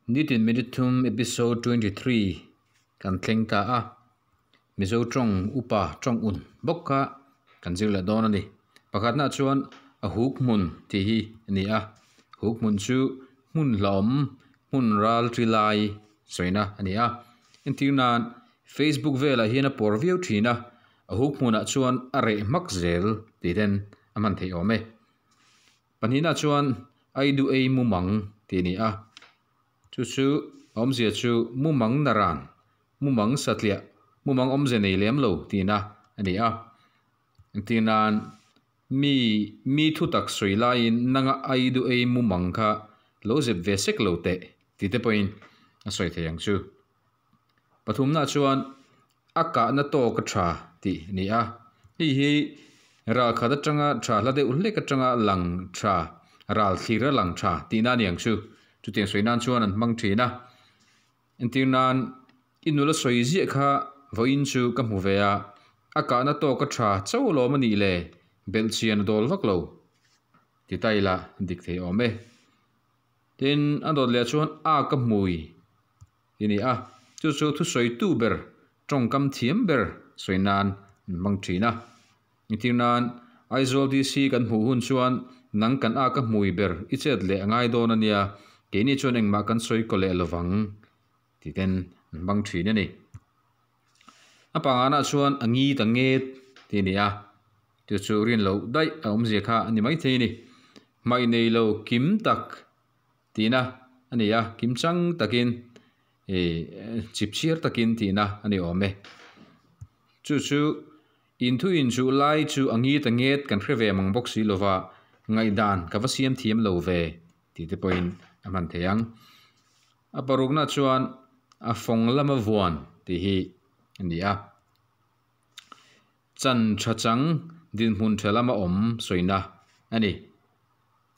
Nitin minute thum episode 23 kan thleng ta a. Mizo tawng upa tawng un bawk kha kan zir leh dawn a ni. Pakhatna chuan a huk hmun tih hi a ni a. Huk hmun chu hmun hlauhawm hmun ral thi lai sawina a ni a. Entir nan Facebook velah hian a pawr viau thin a, a huk hmunah chuan a reh hmak zel tih ten a hman theih awm e. Pahnihna chuan ai du ei mumang tih a ni a. Chu chu awmzia chu mumang naran, mumang satliah, mumang awmze nei lem lo tihna a ni a. Entir nan mi mi thu tak sawi laiin nanga ai du ei mumang kha lo zep ve sek lo teh tih te pawhin a sawi thei ang chu. Pathumna chuan a kahna tawk a tha tih a ni a. Hei hi ral khat atanga tha hla deuh hlek atanga lang tha, ral thlir a lang tha tihna a ni ang chu. Chutiang sawi nan chuan an hmang thin a. Entir nan i nula sawi ziah kha vawiin chu ka hmu ve a, a kahna tawk a tha chauh alawm a nih le, belhchian a dawl vak lo ti ta ila dik thei awm e. Tin, a dawt leh chuan a ka hmui i ni a, chu chu thusawitu ber, tawngkam thiam ber sawi nan an hmang thin a. Entir nan Aizawl DC kan hmuh hun chuan nang kan a ka hmui ber i chet leh a ngai dawn a nia, keini chuan engmah kan sawi kaw leh lovang tih ten an hmang thin a ni. A panganah chuan a ngi ta nget tih a ni a, chu chu rin loh daih a awmzia kha a ni maithei a ni. Hmaih nei lo kim tak tihna a ni a, kim chang takin ih chip chhiar takin tihna a ni awm e. Chu chu inthu inchuh lai chu a ngi ta nget kan hre ve mang bawk si lova, ngaihdan ka va siam thiam lo ve tih te pawhin a hman thei ang. A parukna chuan a fawng lama vuan tih hi a ni a. Chan tha chang dinhmun tha lama awm sawina a ni.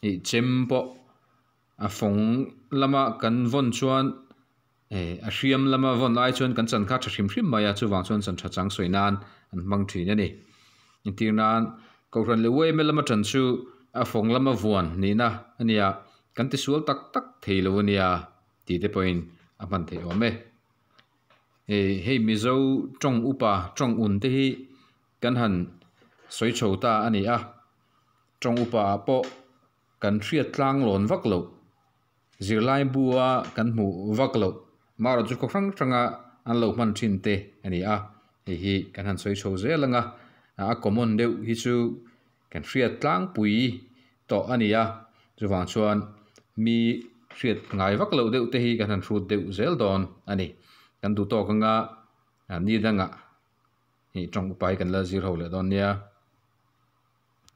Ih chem pawh a fawng lama kan vawn chuan eh a hriam lama vawn lai chuan kan chan kha tha hrim hrim mai a, chuvang chuan chan tha chang sawi nan an hmang thin a ni. Entir nan Kohhran leh UML lama tan chu a fawng lama vuan nihna a nia, kan tisual tak tak thei lo a nia tih te pawhin a hman theih awm e. Hei hei Mizo tawng upa tawng un te hi kan han sawi chho ta a ni a, tawng upa ah pawh kan hriat tlang lawn vak loh, zirlai bua kan hmuh vak loh, marawh chu khaw hrang hranga an lo hman thin te a ni a, hei hi kan han sawi chho zel ang a, a common deuh hi chu kan hriat tlangpui tawh a ni a, chuvang chuan mi hriat ngai vak loh deuh te hi kan han hrut deuh zel dawn a ni. Kan duh tawk anga ni dangah tawng upa hi kan la zir ho leh dawn nia.